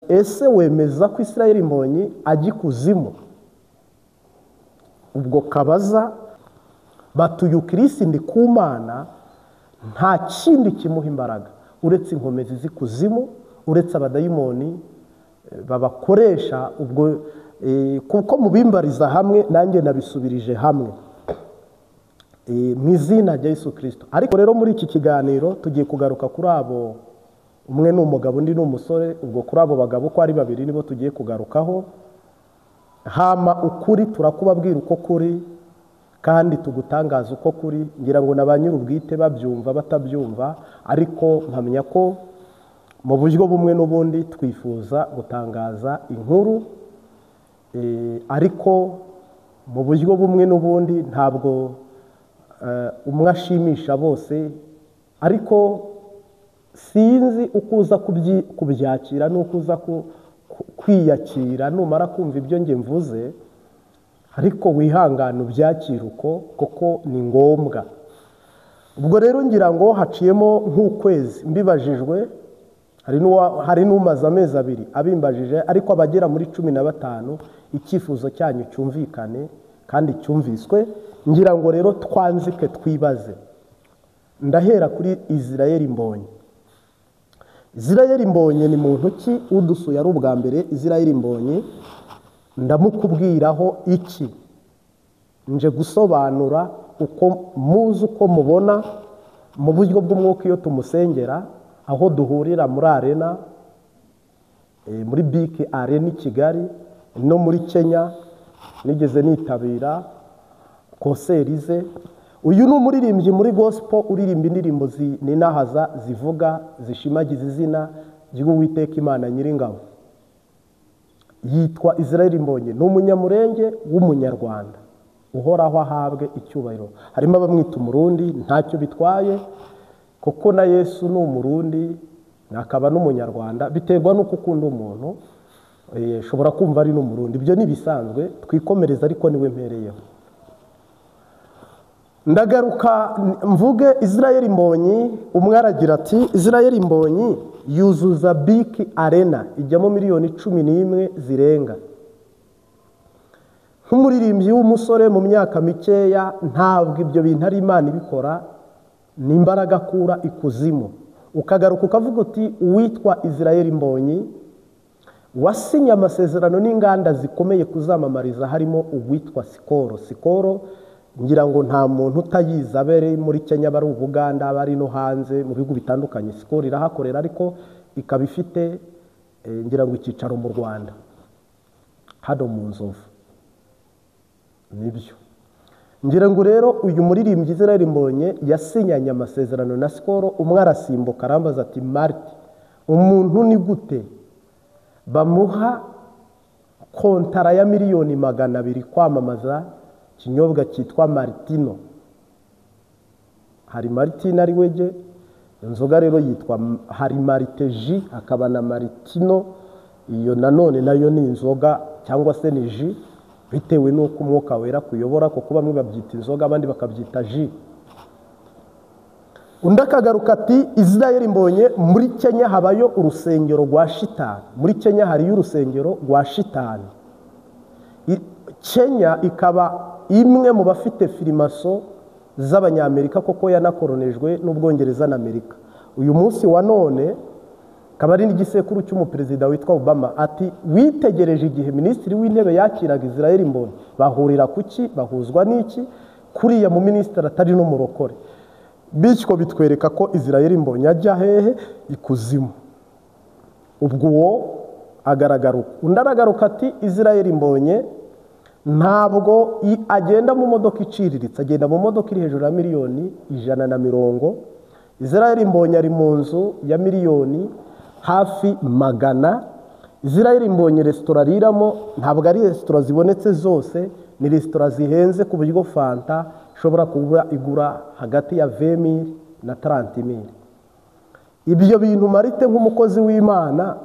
Ese wemeza ko Israel Mbonyi ajya ikuzimu? Ubwo kabaza batuye Chris Ndikumana nta kindi kimuha imbaraga uretse inkomezi z'ikuzimu, uretse abadayimoni babakoresha. Ubwo kuko mubimbariza hamwe nanjye nabisubirije hamwe mu izina rya Yesu Kristo. Ariko rero muri iki kiganiro tugiye kugaruka kuri abo, umwe ni umugabo undi ni umusore. Ubwo kuri abo bagabo ko ari babiri nibo tugiye kugarukaho. Hama ukuri turakubabwira uko kuri kandi tugutangaza uko kuri, ngira ngo na ba nyir'ubwite babyumva batabyumva, ariko mpamya ko mu buryo bumwe n'ubundi twifuza gutangaza inkuru, ariko mu buryo bumwe n'ubundi ntabwo umwe ashimisha bose, ariko sinzi uko uza kubyakira n'uko uza kwiyakira numara kumva ibyo nge mvuze, ariko wihangane ubyakire uko kuko ni ngombwa. Ubwo rero ngira ngo haciyemo nk'ukwezi mbibajijwe, hari n'umaze amezi 2 abimbajije, ariko abagera muri 15 icyifuzo cyanyu cyumvikane kandi cyumviswe. Ngira ngo rero twanzike twibaze. Ndahera kuri Israel Mbonyi. Israel Mbonyi ni muntu ki? Udusuye ari ubwa mbere. Israel Mbonyi ndamukubwiraho iki? Nje gusobanura uko muzi, uko mubona mu buryo bw'umwuka iyo tumusengera, aho duhurira muri arena, muri BK Arena i Kigali no muri Kenya nigeze nitabira konseri ze. Uyu ni umuririmbyi muri gospel uririmba indirimbo zininahaza, zivuga, zishimagiza izina ry'Uwiteka Imana Nyiringabo. Yitwa Israel Mbonyi, ni umunyamurenge w'umunyarwanda uhoraho ahabwe icyubahiro. Harimo abamwita umurundi, ntacyo bitwaye kuko na Yesu ni umurundi akaba n'umunyarwanda, biterwa n'uko ukunda umuntu. Ushobora kumva ari n'umurundi, ibyo ni bisanzwe, twikomereza, ariko niwe mpereyeho. Ndagaruka mvuge Israel Mbonyi. Umwe aragira ati Israel Mbonyi yuzuza BK Arena ijyamo miliyoni 11 zirenga. Nk'umuririmbyi w'umusore mu myaka mikeya, ntabwo ibyo bintu ari Imana ibikora, ni imbaraga akura ikuzimu. Ukagaruka ukavuga uti uwitwa Israel Mbonyi wasinye amasezerano n'inganda zikomeye kuzamamariza, harimo uwitwa Sikoro. Sikoro ngira ngo nta muntu utayizi, abere muri Kenya, bari Uganda, bari no hanze mu bihugu bitandukanye. Sikoro irahakorera, ariko ikaba ifite ngira ngo icyicaro mu Rwanda hano mu Nzovu. Nibyo ngira ngo rero uyu muririmbyi Israel Mbonyi yasinyanye amasezerano na Sikoro. Umwe arasimbuka arambaza ati Marti, umuntu ni gute bamuha kontara ya miliyoni 200 kwamamaza ikinyobwa cyitwa Martino? Hari Martino ari wege, inzoga rero yitwa hari Mariteji, hakaba na Martino. Iyo nanone nayo ni inzoga cyangwa se ni ji, bitewe n'uko umwuka wera kuyobora, kuko bamwe babyita inzoga abandi bakabyita ji. Undi akagaruka ati Israel Mbonyi muri Kenya habayo urusengero rwa shitani. Muri Kenya hariyo urusengero rwa shitani. Kenya ikaba imwe mu bafite firimaso z'abanyamerika, koko yanakoronejwe n'Ubwongereza na Amerika. Uyu munsi wa none akaba ari n'igisekuru cy'umuperezida witwa Obama. Ati witegereje igihe minisitiri w'intebe yakiraga Israel Mbonyi, bahurira kuki? Bahuzwa n'iki? Kuriya mu minisitiri atari n'umurokore. Bityo bitwereka ko Israel Mbonyi ajya hehe? Ikuzimu. Ubwo uwo agaragaruka. Undi aragaruka ati Israel Mbonyi ntabwo agenda mu modoka iciriritse, agenda mu modoka iri hejuru ya miliyoni 150. Israel Mbonyi ari mu nzu ya miliyoni hafi 100. Israel Mbonyi resitora ariramo ntabwo ari resitora zibonetse zose, ni resitora zihenze ku buryo fanta ishobora kuba igura hagati ya 20,000 na 30,000. Ibyo bintu Marite nk'umukozi w'Imana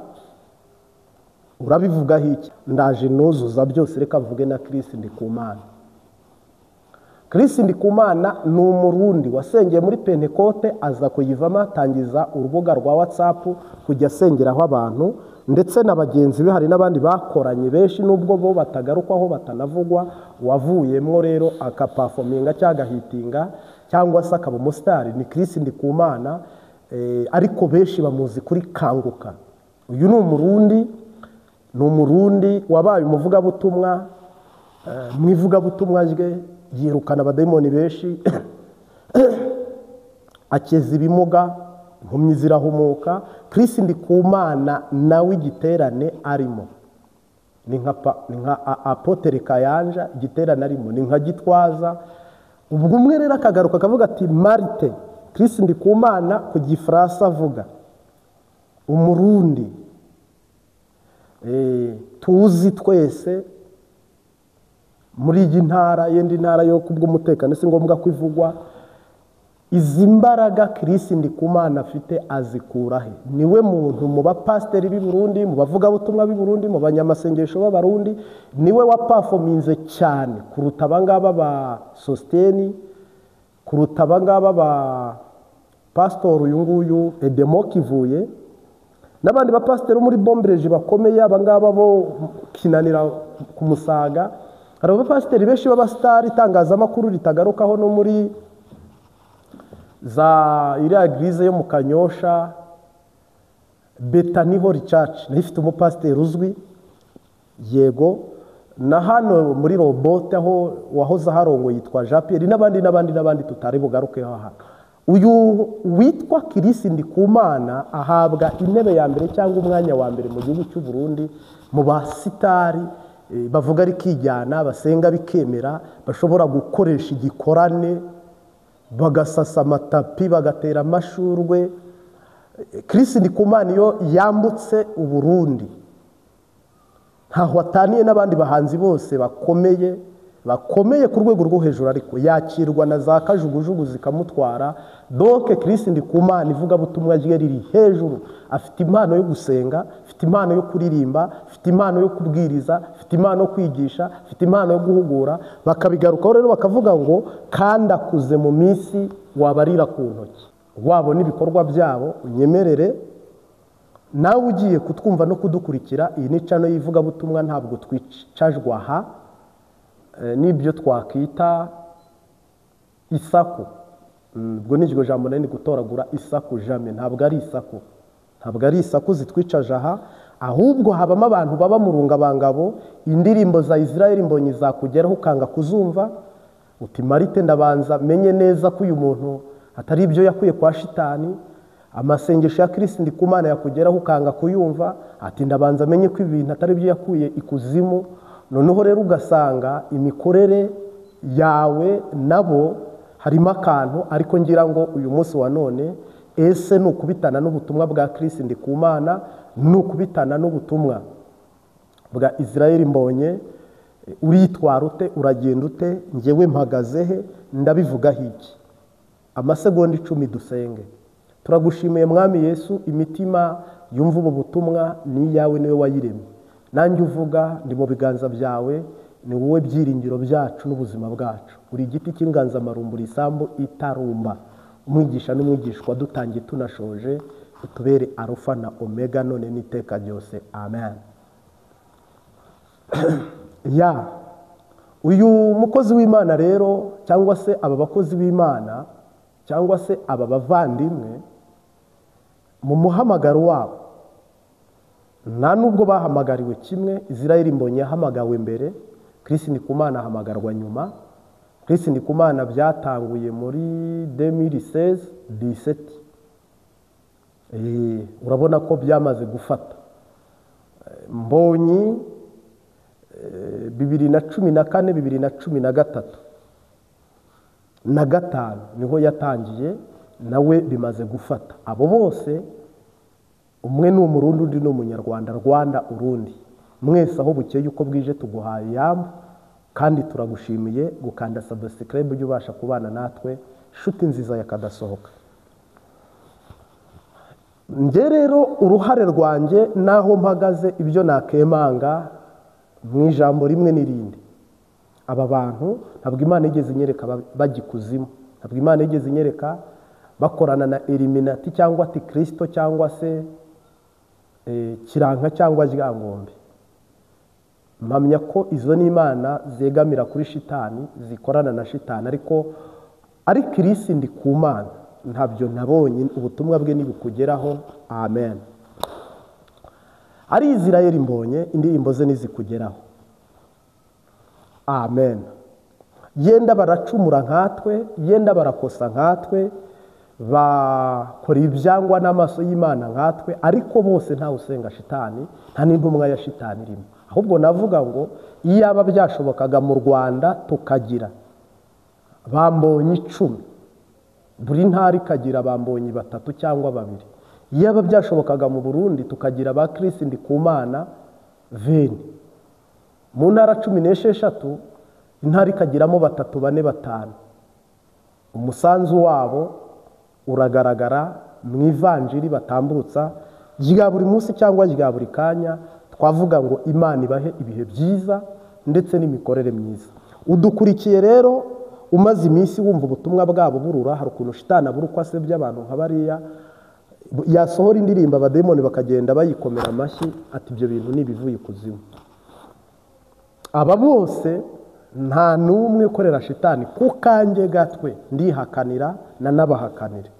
urabivugaho iki? Ndaje nuzuza byose, reka mvuge na Chris Ndikumana. Chris Ndikumana ni umurundi wasengeye muri Pentecote, aza kuyivamo atangiza urubuga rwa WhatsApp kujya asengeraho abantu. ndetse na bagenzi be, hari n'abandi bakoranye benshi nubwo bo batagarukwaho batanavugwa, wavuyemo rero akapafominga cyangwa agahitinga cyangwa se akaba umusitari ni Chris Ndikumana, ariko benshi bamuzi kuri Kanguka. Uyu ni Umurundi, ni Umurundi wabaye umuvugabutumwa, mu ivugabutumwa rye yirukana abadayimoni benshi, akeza ibimuga, impumyi zirahumuka. Chris Ndikumana nawe igiterane arimo ni nka Apotre Kayanja, igiterane arimo ni nka Gitwaza. Ubwo umwe rero akagaruka akavuga ati Marite Chris Ndikumana ku Gifaransa avuga Umurundi, tuzi twese muri iyi ntara, yindi ntara yo kubw'umutekano si ngombwa kwivugwa. Izi mbaraga Chris Ndikumana afite azikura he? Niwe muntu mu bapasiteri b'i Burundi, mu bavugabutumwa b'i Burundi, mu banyamasengesho b'Abarundi, niwe wapafominze cyane kuruta abangaba ba Sosteni, kuruta abangaba ba pastor uyu nguyu Edemo Kivuye n'abandi bapasiteri muri Bombreje bakomeye, abangaba bo kinanira kumusaga. Hari abapasiteri benshi b'abasitari itangazamakuru ritagarukaho no muri za iriya eglise yo mu Kanyosha, Bethany Holy Church nayo ifite umupasiteri uzwi, yego na hano muri Robote aho wahoze harongo yitwa Jean Pierre, n'abandi n'abandi n'abandi tutari bugarukeho hano. Uyu witwa Chris Ndikumana ahabwa intebe ya mbere cyangwa umwanya wa mbere mu gihugu cy'u Burundi mu basitari bavuga rikijyana, basenga bikemera, bashobora gukoresha igikorane, bagasasa amatapi, bagatera amashurwe. Chris Ndikumana iyo yambutse Uburundi ntaho ataniye n'abandi bahanzi bose bakomeye, bakomeye ku rwego rwo hejuru, ariko yakirwa na za kajugujugu zikamutwara. Donc Chris Ndikumana ivugabutumwa rye riri hejuru, afite impano yo gusenga, afite impano yo kuririmba, afite impano yo kubwiriza, afite impano yo kwigisha, afite impano yo guhugura. Bakabigarukaho rero bakavuga ngo kandi akuze mu minsi wabarira ku ntoki, wabona ibikorwa byabo. Unyemerere nawe ugiye kutwumva no kudukurikira, iyi ni channel y'ivugabutumwa, ntabwo twicajwe aha n'ibyo twakwita isaku. Ubwo ni iryo jambo nari gutoragura, isaku jame, ntabwo ari isaku, ntabwo ari isaku zitwicaje aha, ahubwo habamo abantu baba mu rungabangabo. Indirimbo za Israel Mbonyi zakugeraho ukanga kuzumva, uti Marite ndabanza menye neza ko uyu muntu atari ibyo yakuye kwa shitani. Amasengesho ya Chris Ndikumana yakugeraho ukanga kuyumva, ati ndabanza menye ko ibintu atari ibyo yakuye ikuzimu. Noneho rero ugasanga imikorere yawe nabo harimo akantu, ariko ngira ngo uyu munsi wa none ese ni ukubitana n'ubutumwa bwa Chris Ndikumana, ni ukubitana n'ubutumwa bwa Israel Mbonye, uritwara ute, uragenda ute, njyewe mpagaze he, ndabivugaho iki? Amasegonda 10 dusenge. Turagushimiye Mwami Yesu, imitima yumva ubu butumwa ni iyawe, niwe wayiremye. Nanjye uvuga ndi mu biganza byawe, ni wowe byiringiro byacu n'ubuzima bwacu. Uri igiti cy'inganzamarumbu, isambu itarumba. Umwigisha n'umwigishwa dutangiye tunashoje, utubere Alpha na Omega none n'iteka ryose. Amen. Ya uyu mukozi w'Imana rero, cyangwa se aba bakozi b'Imana, cyangwa se aba bavandimwe, mu muhamagaro wabo nta nubwo bahamagariwe kimwe. Israel Mbonyi yahamagawe mbere, Chris Ndikumana ahamagarwa nyuma. Chris Ndikumana byatanguye muri 2016 17, urabona ko byamaze gufata. Mbonyi 2014 2013 na 5 niho yatangiye, nawe bimaze gufata. Abo bose umwe ni Umurundi undi ni Umunyarwanda, Rwanda Urundi. Mwese aho bukeye uko bwije tuguhaye yambu, kandi turagushimiye gukanda subscribe ujye ubasha kubana natwe, nshuti nziza yakadasohoka. Nge rero uruhare rwanjye naho mpagaze, ibyo nakemanga mu ijambo rimwe n'irindi, aba bantu ntabwo Imana yigeze inyereka bagikuzimu, ntabwo Imana yigeze inyereka bakorana na Illuminati cyangwa Antikristo cyangwa se Kiranka cyangwa Ryangombe. Mpamya ko izo ni imana zegamira kuri shitani, zikorana na shitani, ariko ari Chris Ndikumana ntabyo nabonye, ubutumwa bwe nibukugeraho. Amen. Ari Israel Mbonye, indirimbo ze nizikugeraho. Amen. Yenda baracumura nkatwe, yenda barakosa nkatwe, bakora ibyangwa n'amaso y'Imana nkatwe, ariko bose nta usenga shitani, nta n'intumwa ya shitani irimo. Ahubwo navuga ngo iyaba byashobokaga mu Rwanda tukagira bambonye 10, buri ntara ikagira bambonye 3 cyangwa 2. Iyaba byashobokaga mu Burundi tukagira ba Chris Ndikumana 20, mu ntara 16 intara ikagiramo 3, 4, 5. Umusanzu wabo uragaragara mu ivanjiri batambutsa rya buri munsi cyangwa rya buri kanya. Twavuga ngo Imana ibahe ibihe byiza ndetse n'imikorere myiza. Udukurikiye rero umaze iminsi wumva ubutumwa bwabo burura, hari ukuntu shitani abura uko asebya abantu nka bariya, yasohora indirimbo abademoni bakagenda bayikomera amashyi, ati ibyo bintu ni ibivuye ikuzimu. Aba bose nta n'umwe ukorera shitani, ku kanjye gatwe ndihakanira na nabahakanire.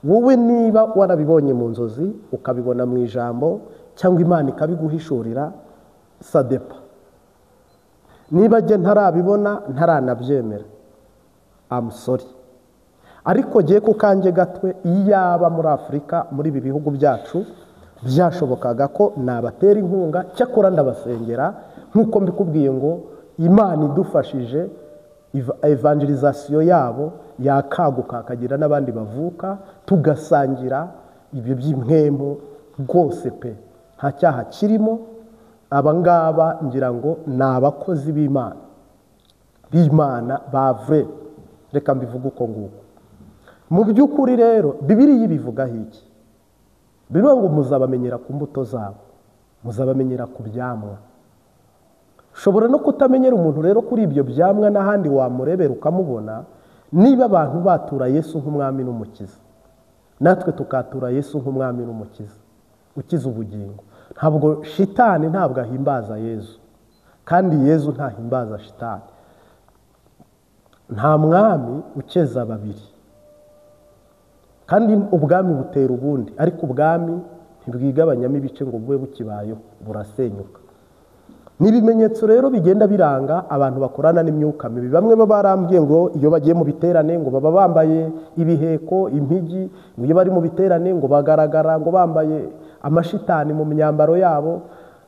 Wowe niba warabibonye mu nzozi, ukabibona mu ijambo, cyangwa Imana ikabiguhishurira, sadepa. Niba jye ntarabibona, ntaranabyemera, I'm sorry. Ariko jye ku kanjye gatwe, iyaba muri Afurika, muri ibi bihugu byacu, byashobokaga ko nabatera inkunga, cyakora ndabasengera, nk'uko mbikubwiye ngo Imana idufashije, evangelizasiyo yabo yakaguka akagira n'abandi bavuka, tugasangira ibyo by'impwemu rwose pe, nta cyaha kirimo. Aba ngaba ngira ngo ni abakozi b'Imana, b'Imana ba vrai, reka mbivuge uko nguko. Mu by'ukuri rero Bibiliya ibivugaho iki? Bivuga ngo muzabamenyera ku mbuto zabo, muzabamenyera ku byamwa. Ushobora no kutamenyera umuntu rero kuri ibyo byamwa, n'ahandi wamurebera ukamubona. Niba abantu batura Yesu nk'umwami n'umukiza, natwe tukatura Yesu nk'umwami n'umukiza ukiza ubugingo. Ntabwo shitani ntabwo ahimbaza Yesu, kandi Yesu ntahimbaza shitani. Nta mwami ukeza babiri, kandi ubwami butera ubundi, ariko ubwami ntibwigabanyamo ibice ngo bube bukibayeho, burasenyuka. N'ibimenyetso rero bigenda biranga abantu bakorana n'imyuka mibi. Bamwe baba barambwiye ngo iyo bagiye mu biterane ngo baba bambaye ibiheko, impigi, ngo iyo bari mu biterane ngo bagaragara ngo bambaye amashitani mu myambaro yabo,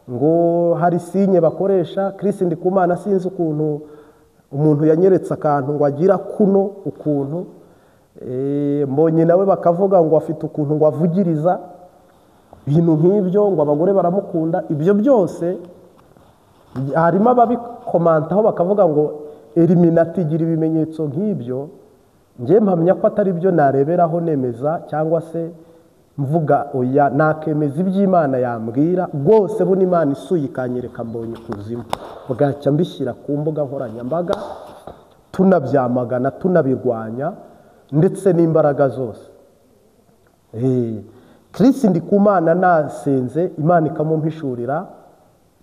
ngo hari sinye bakoresha. Chris Ndikumana sinzi ukuntu umuntu yanyeretse akantu ngo agira kuno ukuntu, Mbonye nawe bakavuga ngo afite ukuntu ngo avugiriza ibintu nk'ibyo, ngo abagore baramukunda. Ibyo byose harimo ababikomantaho bakavuga ngo Eliminati igira ibimenyetso nk'ibyo. Njye mpamya ko atari byo nareberaho nemeza cyangwa se mvuga oya, nakemeza iby'Imana yambwira rwose. Buno Imana isuye ikanyereka mbonye ikuzimu, bwacya mbishyira ku mbuga nkoranyambaga, tunabyamagana, tunabirwanya ndetse n'imbaraga zose. Chris Ndikumana nasenze Imana ikamumpishurira,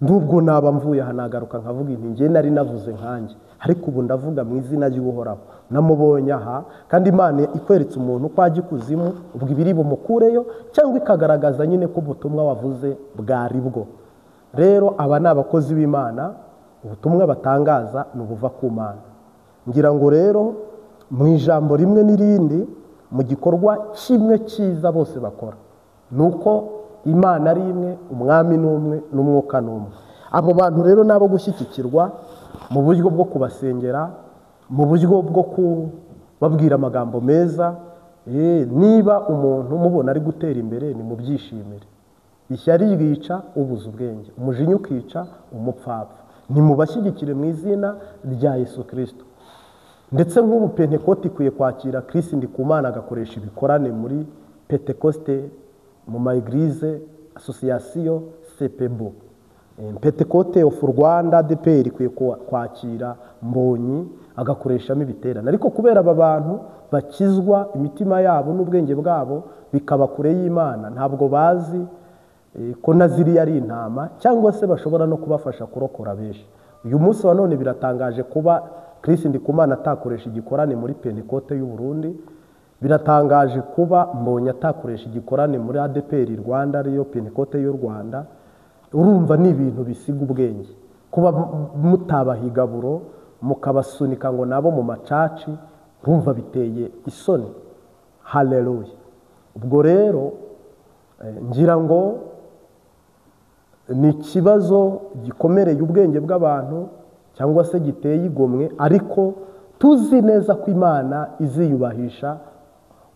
nubwo naba mvuye aha nagaruka nkavuga inti njye nari navuze nkanjye, ariko ubu ndavuga mu izina ry'Uhoraho. Namubonye aha, kandi Imana ikweretse umuntu ko ajya ikuzimu, ubwo ibiri bumukureyo cyangwa ikagaragaza nyine ko ubutumwa wavuze bwari bwo. Rero aba ni abakozi b'Imana, ubutumwa batangaza ni ubuva ku Mana. Ngira ngo rero mu ijambo rimwe n'irindi, mu gikorwa kimwe cyiza bose bakora, nuko Imana ari imwe, umwami ni umwe, n'umwuka ni umwe. Abo bantu rero nabo gushyigikirwa mu buryo bwo kubasengera, mu buryo bwo kubabwira amagambo meza. Niba umuntu mubona ari gutera imbere, ni mubyishimire. Ishyari ryica ubuze ubwenge, umujinya ukica umupfapfa. Nimubashyigikire mu izina rya Yesu Kristo. Ndetse nk'ubu Pentekote ikwiye kwakira Chris Ndikumana agakoresha ibikorane muri Pentekoste, mu ma eglise, association CPBO. Pentekote of Rwanda DPR ikwiye kwakira Mbonyi agakoreshamo ibiterane. Ariko kubera aba bantu bakizwa imitima yabo n'ubwenge bwabo bikaba kure y'Imana, ntabwo bazi ko na ziriya ari intama, cyangwa se bashobora no kubafasha kurokora benshi. Uyu munsi wa none biratangaje kuba Chris Ndikumana atakoresha igikorane muri Pentecote y'u Burundi, biratangaje kuba Mbonye atakoresha igikorane muri ADPR Rwanda ariyo Pentecote y'u Rwanda. Urumva ni ibintu bisiga ubwenge kuba mutabahigaburo mukabasunika ngo nabo mu macaci, urumva biteye isoni. Haleluya. Ubwo rero ngira ngo ni ikibazo gikomereye ubwenge bw'abantu cyangwa se giteye igomwe, ariko tuzi neza ko Imana iziyubahisha,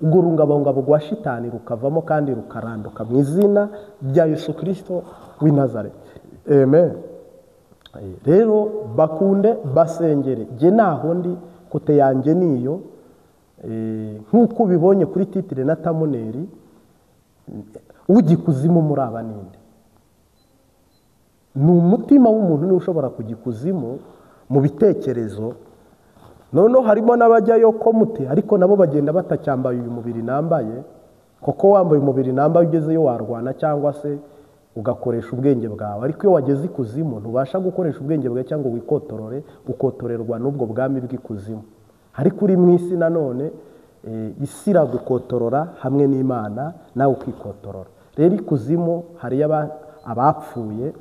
ubwo rungabangabo rwa shitani rukavamo kandi rukaranduka mu izina rya Yesu Kristo w'i Nazareti. Amen. Rero bakunde basengere, jye naho ndi kote yanjye niyo, nk'uko ubibonye kuri titire na tamuneri, ujya muri aba ninde? Ni umutima w'umuntu niwe ushobora kujya ikuzimu mu bitekerezo. Noneho harimo n'abajyayo komute, ariko nabo bagenda batacyambaye uyu mubiri nambaye, kuko wambaye umubiri nambaye ugezeyo warwana cyangwa se ugakoresha ubwenge bwawe, ariko iyo wageze ikuzimu ntubasha gukoresha ubwenge bwawe cyangwa wikotorore, ukotorerwa n'ubwo bwami bw'ikuzimu. Ariko uri mu isi nanone, isi iragukotorora hamwe n'Imana, nawe ukikotorora. Rero ikuzimu hariyo abapfuye.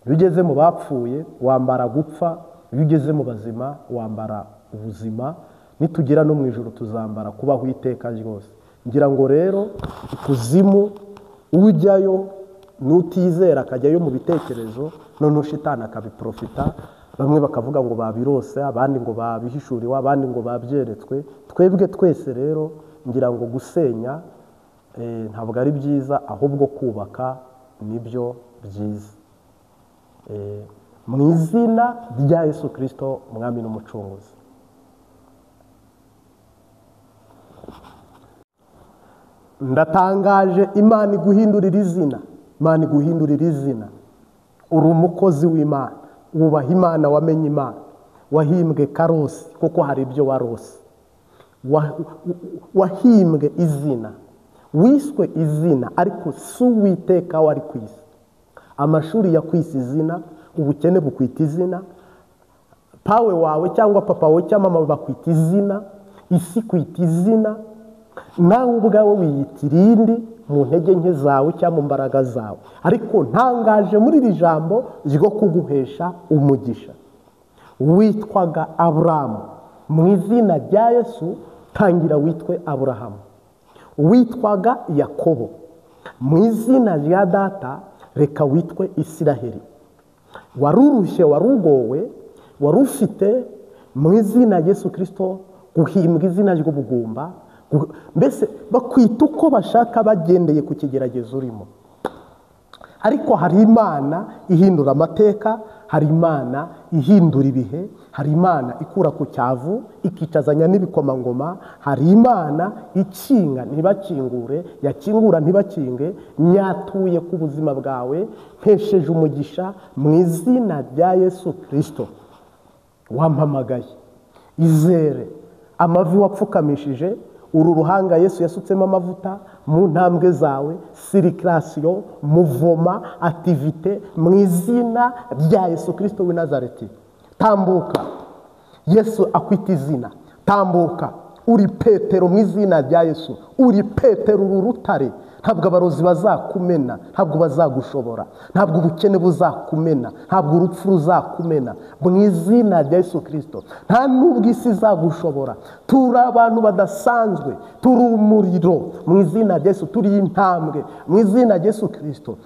Iyo ugeze mu bapfuye wambara gupfa, iyo ugeze mu bazima wambara ubuzima, nitugera no mu ijuru tuzambara kubaho iteka ryose. Ngira ngo rero ikuzimu ujyayo nutizera akajyayo mu bitekerezo, noneho shitani akabiprofita, bamwe bakavuga ngo babirose, abandi ngo babihishuriwe, abandi ngo babyeretswe. Twebwe twese rero ngira ngo gusenya ntabwo ari byiza, ahubwo kubaka nibyo byiza. Mu izina rya Yesu Kristo Umwami n'Umucunguzi. Ndatangaje Imana iguhindurira izina, Imana iguhindurira izina. Uri umukozi w'Imana, wubaha Imana, wamenye Imana, wahimbwe karosi kuko hari ibyo warose, wahimbwe izina, wiswe izina, ariko si Uwiteka wari ku isi. Amashuri yakwise izina, ubukene bukwita izina, pawe wawe cyangwa papa wawe cyangwa mama bakwita izina, isi kwita izina, nawe ubwawe wiyita irindi mu ntege nke zawe cyangwa mu mbaraga zawe. Ariko ntangaje muri iri jambo ryo kuguhesha umugisha. Witwaga Aburahamu, mu izina rya Yesu tangira witwe Aburahamu. Witwaga Yakobo, mu izina rya data reka witwe Isiraheli. Warurushye, warugowe, warufite mu izina Yesu Kristo guhimbwa izina ry'ubugumba, mbese bakwita uko bashaka bagendeye ku kigeragezo urimo. Ariko hari Imana ihindura amateka, hari Imana ihindura ibihe, hari Imana ikura ku cyavu ikicazanya n'ibikomangoma, hari Imana ikinga ntibakingure, yakingura ntibakinge. Nyatuye ku buzima bwawe, mpesheje umugisha mu izina rya Yesu Kristo wampamagaye. Izere amavi wapfukamishije, uru ruhanga Yesu yasutsemo amavuta mu ntambwe zawe, sirikirasiyo, muvoma, activite mu izina rya Yesu Kristo w'i Nazareti. Tambuka, Yesu akwita izina. Tambuka, uri Petero mu izina rya Yesu, uri Petero uru rutare. Ntabwo abarozi bazakumena, ntabwo bazagushobora, ntabwo ubukene buzakumena, ntabwo urupfu ruzakumena mu izina rya Yesu Kristo. Nta nubwo isi izagushobora. Turi abantu badasanzwe, turi umuriro mu izina rya Yesu, turi intambwe mu izina rya Yesu Kristo.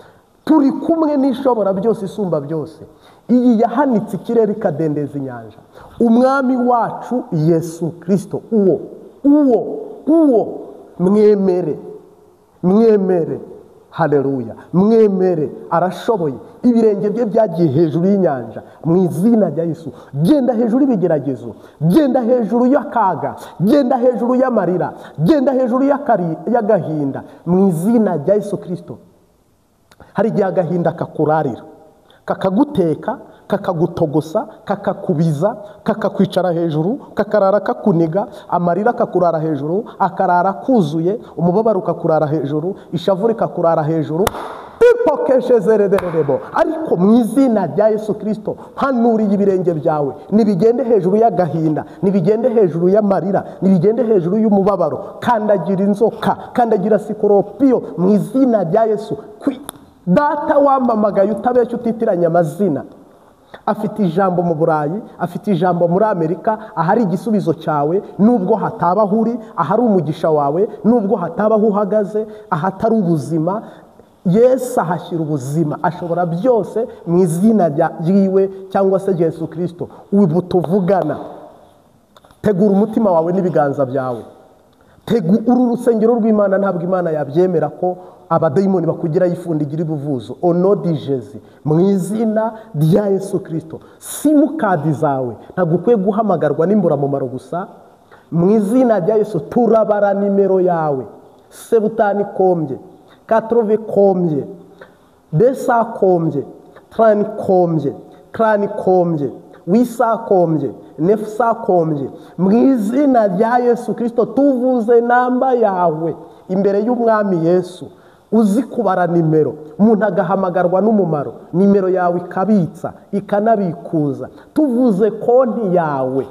Turi kumwe n'ishobora byose, isumba byose. Iyi yahanitse ikirere ikadendeza inyanja. Umwami wacu Yesu Kristo, uwo uwo uwo mwemere, mwemere. Haleluya, mwemere, arashoboye. Ibirenge bye byagiye hejuru y'inyanja mu izina rya Yesu. Genda hejuru y'ibigeragezo, genda hejuru y'akaga, genda hejuru y'amarira, genda hejuru y'agahinda mu izina rya Yesu Kristo. Hari igihe agahinda kakurarira, kakaguteka, kakagutogosa, kakakubiza, kakakwicara hejuru, kakarara kakuniga, amarira kakurara hejuru, akarara kuzuye, umubabaro ukakurara hejuru, ishavu rikakurara hejuru. Tipokeshezerederebo. Ariko mu izina rya Yesu Kristo hanuriye ibirenge byawe, nibigende hejuru y'agahinda, nibigende hejuru y'amarira, nibigende hejuru y'umubabaro. Kandagira inzoka, kandagira sikoropiyo mu izina rya Yesu. Data wampamagaye utabeshya utitiranya amazina, afite ijambo mu Burayi, afite ijambo muri Amerika. Ahari igisubizo cyawe nubwo hataba uri, ahari umugisha wawe nubwo hataba uhagaze, ahatari ubuzima Yesu ahashyira ubuzima. Ashobora byose mu izina ryiwe cyangwa se Yesu Kristo. Ubu tuvugana, tegura umutima wawe n'ibiganza byawe. Uru rusengero rw'Imana ntabwo Imana yabyemera ko abadayimoni bakugira yifundigira ibuvuzo. Onodijezi mu izina rya Yesu Kristo. Simukadi zawe ntabwo ukwiye guhamagarwa n'imburamumaro gusa. Mu izina rya Yesu turabara nimero yawe. Sebutani kombye, katrove kombye, desa kombye, trani kombye, krani kombye, wisa kombye, nefsa kombye. Mu izina rya Yesu Kristo tuvuze namba yawe imbere y'Umwami Yesu. Uzi kubara nimero, umuntu agahamagarwa n'umumaro, nimero yawe ikabitsa ikanabikuza. Tuvuze konti yawe,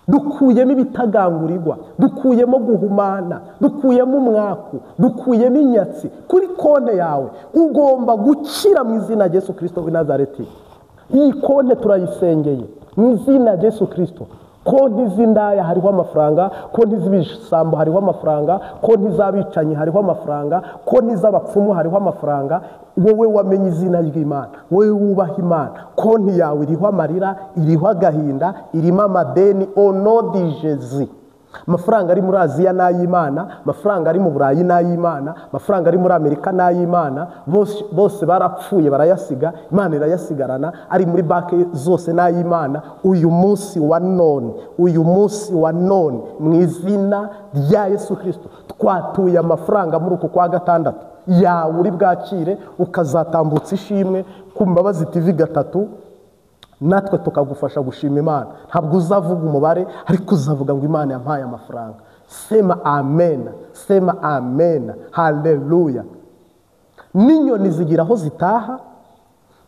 dukuyemo ibitagangurirwa, dukuyemo guhumana, dukuyemo umwaku, dukuyemo inyatsi kuri konti yawe. Ugomba gukira mu izina rya Yesu Kristo w'i Nazareti. Iyi konti turayisengeye mu izina rya Yesu Kristo. Konti z'indaya hariho amafaranga, konti z'ibisambo hariho amafaranga, konti z'abicanyi hariho amafaranga, konti z'abapfumu hariho amafaranga. Wowe wamenye izina ry'Imana, wowe wubaha Imana, konti yawe iriho amarira, iriho agahinda, irimo amadeni. Onodijezi. Amafaranga ari muri Aziya n'ay'Imana, amafaranga ari mu Burayi n'ay'Imana, amafaranga ari muri Amerika n'ay'Imana. Bose barapfuye barayasiga, Imana irayasigarana. Ari muri banki zose n'ay'Imana. Uyu munsi wa none, uyu munsi wa none, mu izina rya Yesu Kristo twatuye amafaranga muri uku kwa gatandatu yawe uri bwakire, ukazatambutsa ishimwe ku Mbabazi TV 3, natwe tukagufasha gushima Imana. Ntabwo uzavuga umubare, ariko uzavuga ngo Imana yampaye amafaranga. Sema amen, sema amen, haleluya. N'inyoni zigira aho zitaha,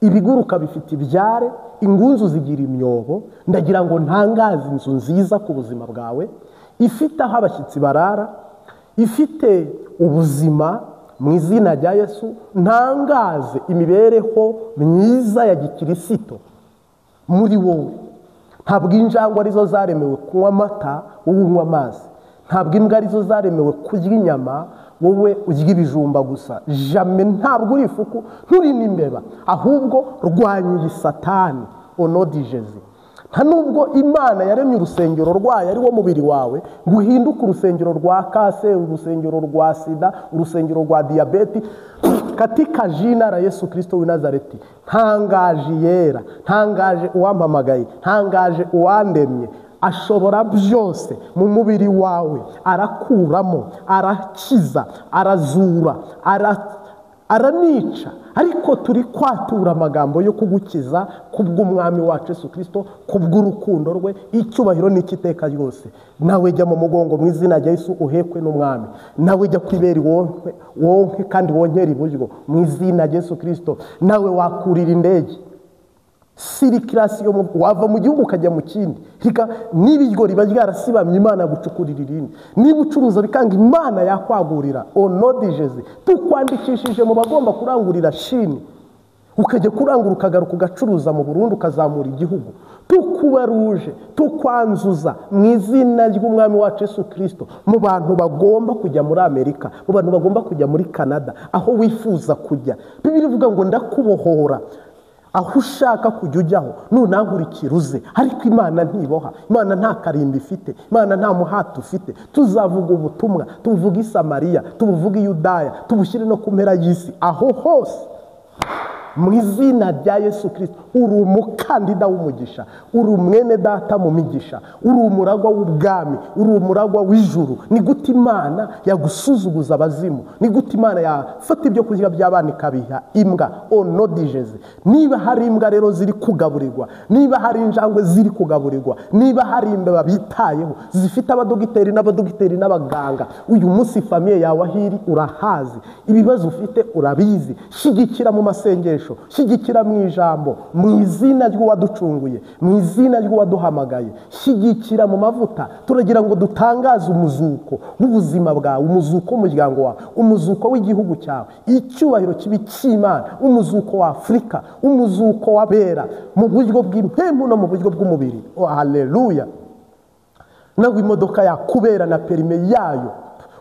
ibiguruka bifite ibyare, ingunzu zigira imyobo. Ndagira ngo ntangaze inzu nziza ku buzima bwawe, ifite aho abashyitsi barara, ifite ubuzima mu izina rya Yesu. Ntangaze imibereho myiza ya gikirisito muri wowe. Ntabwo injangwe arizo zaremewe kunywa amata, wowe unywa amazi. Ntabwo imbwa arizo zaremewe kurya inyama, wowe urya ibijumba gusa. Jamais. Ntabwo uri ifuku, nturi n'imbeba, ahubwo rwanya iyi satani. Onodijezi. Nta nubwo Imana yaremye urusengero rwayo ari wo mubiri wawe ngo uhinduke urusengero rwa kanseri, urusengero rwa sida, urusengero rwa diyabeti. Katika jina la Yesu Kristo w'i Nazareti, ntangaje yera, ntangaje uwampamagaye, ntangaje uwandemye. Ashobora byose mu mubiri wawe, arakuramo, arakiza, arazura, aranica. Ariko turi kwatura amagambo yo kugukiza kubw'Umwami wacu Yesu Kristo, kubw'urukundo rwe. Icyubahiro n'ikiteka ryose. Nawe jya mu mugongo mu izina rya Yesu uhekwe n'Umwami. Nawe jya kwibera wonke kandi wonkera iburyo mu izina rya Yesu Kristo. Nawe wakurira indege sirikirasiyo, wava mu gihugu ukajya mu kindi. N'ibiryo riba ryarasibamye, Imana gucukurira irindi. Niba ucuruza bikanga, Imana yakwagurira. Onodijezi. Tukwandikishije mu bagomba kurangurira shini, ukajya kurangura ukagaruka ugacuruza mu Burundi, ukazamura igihugu. Tukubaruje, tukwanzuza mu izina ry'Umwami wacu Yesu Kristo mu bantu bagomba kujya muri Amerika, mu bantu bagomba kujya muri Canada, aho wifuza kujya. Bibiliya ivuga ngo ndakubohora aho ushaka kujya ujyaho, nunankurikira uze. Ariko Imana ntiboha, Imana nta karimbi ifite, Imana nta muhati ufite. Tuzavuga ubutumwa, tubuvuge i Samariya, tubuvuge i Yudaya, tubushyire no ku mpera y'isi. Aho hose Mu izina rya Yesu Kristo, uri umukandida w'umugisha, uri umwene data mu migisha, uri umuragwa w'ubwami, uri umuragwa w'ijuru. Ni gute Imana yagusuzuguza abazimu? Ni gute Imana yafata ibyo kurya by'abana ikabiha imbwa? Onodijeze. Niba hari imbwa rero ziri kugaburirwa, niba hari injangwe ziri kugaburirwa, niba hari imbeba bitayeho zifite abadogiteri n'abadogiteri n'abaganga, uyu munsi famiye yawe ahiri urahazi, ibibazo ufite urabizi. Shyigikira mu masengesho, shyigikira mu ijambo, mu izina ry'uwaducunguye, mu izina ry'uwaduhamagaye, shyigikira mu mavuta. Turagira ngo dutangaze umuzuko w'ubuzima bwawe, umuzuko w'umuryango wawe, umuzuko w'igihugu cyawe, icyubahiro kibi cy'Imana, umuzuko wa Afurika, umuzuko w'abera mu buryo bw'impemu no mu buryo bw'umubiri. Oh, haleluya! Nawe imodoka yakubera na perime yayo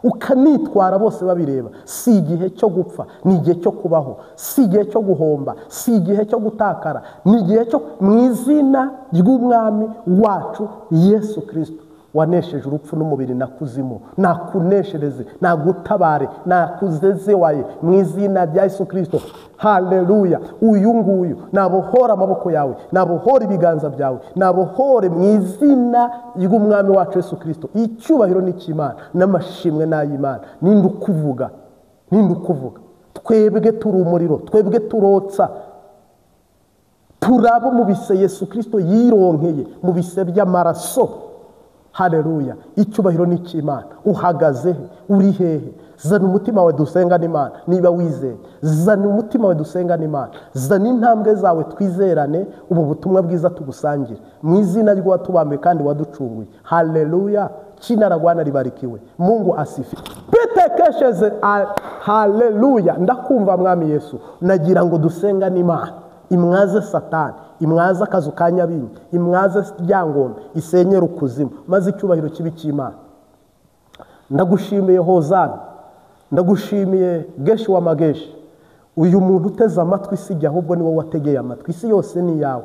ukanitwara bose babireba. Si igihe cyo gupfa, ni igihe cyo kubaho. Si igihe cyo guhomba, si igihe cyo gutakara, ni igihe cyo mu izina ry'umwami wacu Yesu Kristo wanesheje urupfu n'umubiri na kuzimu, nakuneshereze, nagutabare, nakuzezewaye mu izina rya Yesu Kristo. Haleluya! Uyu nguyu nabohora amaboko yawe, nabohora ibiganza byawe, nabohore mu izina ry'umwami wacu Yesu Kristo. Icyubahiro ni cy'Imana n'amashimwe n'ay'Imana. Ninde ukuvuga? Ninde ukuvuga? Twebwe turi umuriro, twebwe turotsa, turabo mu bise Yesu Kristo yironkeye, mu bise by'amaraso. Haleluya! Icyubahiro ni cy'Imana. Uhagaze he? Uri hehe? Zana umutima wawe dusenga n'Imana. Niba wizeye, zana umutima wawe dusenga n'Imana. Zana intambwe zawe twizerane, ubu butumwa bwiza tubusangire mu izina ry'uwatubambe kandi waducunguye. Haleluya! Jina la Bwana libarikiwe. Mungu asifiwe. Pitekesheze. Haleluya! Ndakumva mwami Yesu. Nagira ngo dusenga n'Imana. Imwaze Satani, imwaze akazu ka Nyabingi, imwaze Ryangombe, isenyere ukuzimu, maze icyubahiro kibi cy'Imana. Ndagushimiye Hozana, ndagushimiye Geshi wa Mageshi. Uyu muntu uteze amatwi isi jya, ahubwo ni wowe wategeye amatwi. Isi yose ni yawe.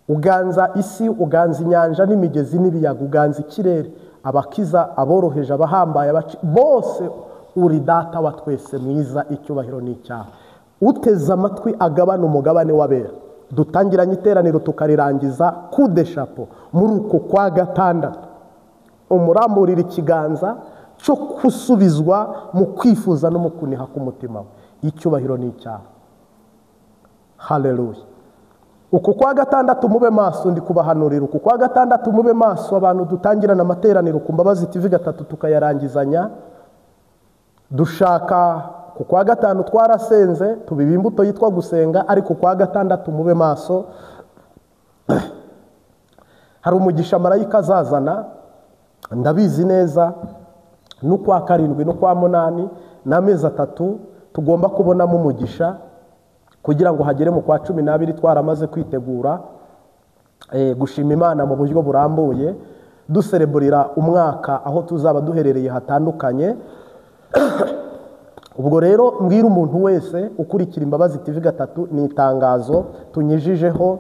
Uganza isi, uganza inyanja n'imigezi n'ibiyaga, uganza ikirere, abakiza, aboroheje, abahambaye, bose uri data wa twese mwiza. Icyubahiro ni icyawe. Uteze amatwi agabana umugabane w'abera. Dutangiranye iteraniro tukarirangiza kudeshapo muri uko kwa gatandatu. Umuramburira ikiganza cyo gusubizwa mu kwifuza no mu kuniha k'umutima we. Icyubahiro ni icyawe. Haleluya! Uku kwa gatandatu mube maso, ndi kubahanurira. Uku kwa gatandatu mube maso, abantu dutangirana amateraniro ku Mbabazi TV 3 tukayarangizanya. Dushaka ku kwa gatanu twarasenze tubiba imbuto yitwa gusenga, ariko kwa gatandatu mube maso. Hari umugisha marayika azazana, ndabizi neza, n'ukwa 7 n'ukwa 8 n'amezi 3 tugomba kubonamo umugisha kugira ngo hagere mu kwa 12 twaramaze kwitegura gushima Imana mu buryo burambuye, dusereburira umwaka aho tuzaba duherereye hatandukanye. Ubwo rero mbwira umuntu wese ukurikira Imbabazi TV 3, ni itangazo tunyijijeho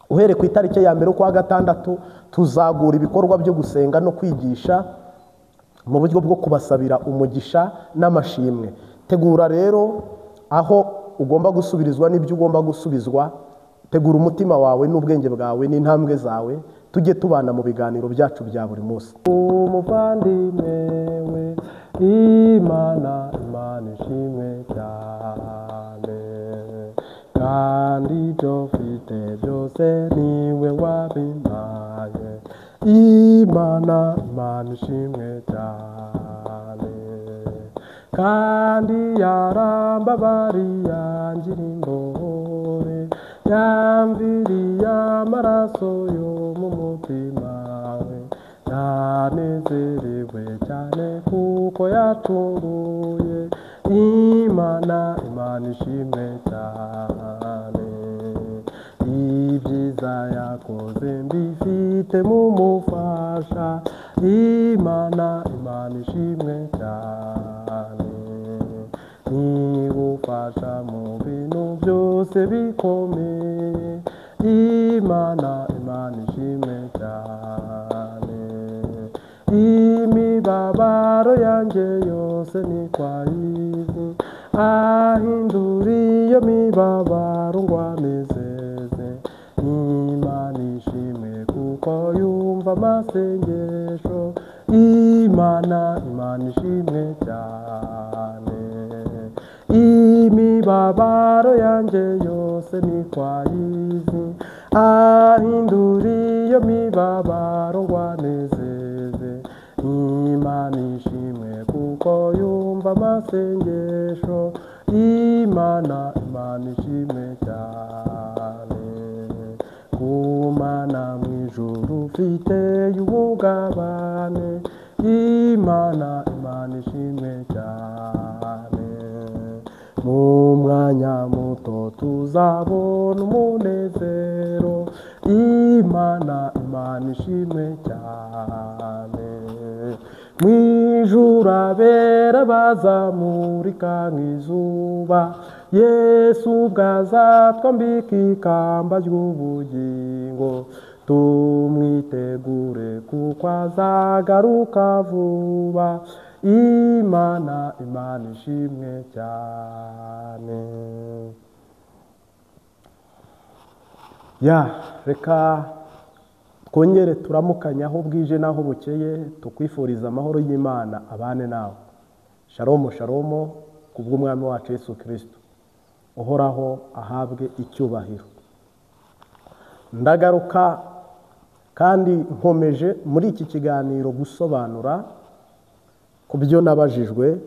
uhere ku itariki ya 1 kwa gatandatu tuzagura ibikorwa byo gusenga no kwigisha mu buryo bwo kubasabira umugisha n'amashimwe. Tegura rero aho ugomba gusubirizwa n'ibyo ugomba gusubizwa. Tegura umutima wawe n'ubwenge bwawe n'intambwe zawe, tujye tubana mu biganiro byacu bya buri munsi. Umuvandimwe we, Imana, Imana ishimwe cyane, kandi ibyo mfite byose niwe wabimpaye. Imana, Imana ishimwe cyane, kandi yarambabariye angira imbohe, yamviriye amaraso yo mu mutima we. Ndanezerewe cyane kuko yacunguye. Imana, Imana ishimwe cyane, ibyiza yakoze mbifite mu mufasha. Imana, Imana ishimwe cyane, nigufasha mu bintu byose bikomeye. Imana, Imana ishimwe cyane, imibabaro yanjye yose ni kwayizi, Ahindura iyo mibabaro ngo anezeze. Imana ishimwe kuko yumva amasengesho. Imana, Imana ishimwe cyane. Imibabaro yanjye yose ni kwayizi. Ahindura iyo mibabaro ngo anezeze. Imana ishimwe kuko yumva amasengesho. Imana, Imana ishimwe cyane. Kumana mu ijuru ufite ubugabane. Imana, Imana ishimwe cyane. Mu mwanya muto tuzabona umunezero. Imana, Imana ishimwe cyane. Mu ijuru abera bazamurika nk'izuba. Yesu ubwo azatwambika ikamba ry'ubugingo. Tumwitegure kuko azagaruka vuba. Imana, Imana ishimwe cyane. Ya, reka twongere turamukanya aho bwije n'aho bukeye, tukwifuriza amahoro y'Imana abane nawe. Shalom, shalom, kubw'Umwami wacu Yesu Kristo. Uhoraho ahabwe icyubahiro. Ndagaruka kandi nkomeje muri iki kiganiro gusobanura ku byo nabajijwe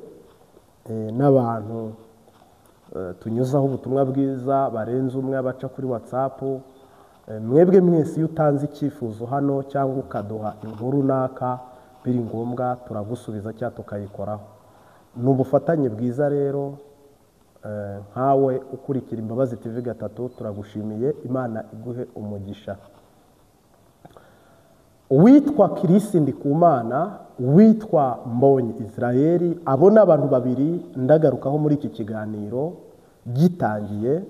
n'abantu tunyuzaho ubutumwa bwiza barenze umwe abaca kuri WhatsApp. Mwebwe mwese iyo utanze icyifuzo hano cyangwa ukaduha inkuru naka biri ngombwa turagusubiza cyangwa tukayikoraho. Ni ubufatanye bwiza rero. Nkawe ukurikira Imbabazi TV 3 turagushimiye, Imana iguhe umugisha. Uwitwa Kirisi Ndikumana, uwitwa Mbonyi Israel, abo ni abantu babiri ndagarukaho muri iki kiganiro gitangiye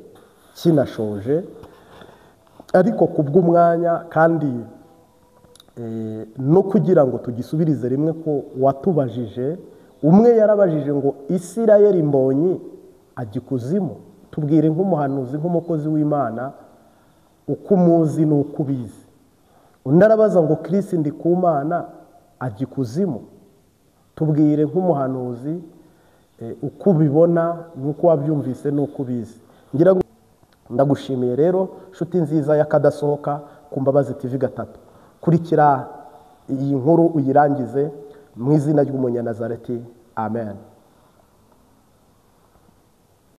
kinashoje, ariko kubw'umwanya kandi no kugira ngo tugisubirize rimwe ko watubajije. Umwe yarabajije ngo Israel Mbonyi ajya ikuzimu, tubwire nk'umuhanuzi nk'umukozi w'Imana uko umuzi n'uko ubizi. Undi arabaza ngo Kirisi Ndikumana ajya ikuzimu, tubwire nk'umuhanuzi uko ubibona n'uko wabyumvise n'uko ubizi. Ngira ngo ndagushimiye rero nshuti nziza y'akadasohoka ku Mbabazi TV 3. Kurikira iyi nkuru uyirangize mu izina ry'Umunyanazareti, amen.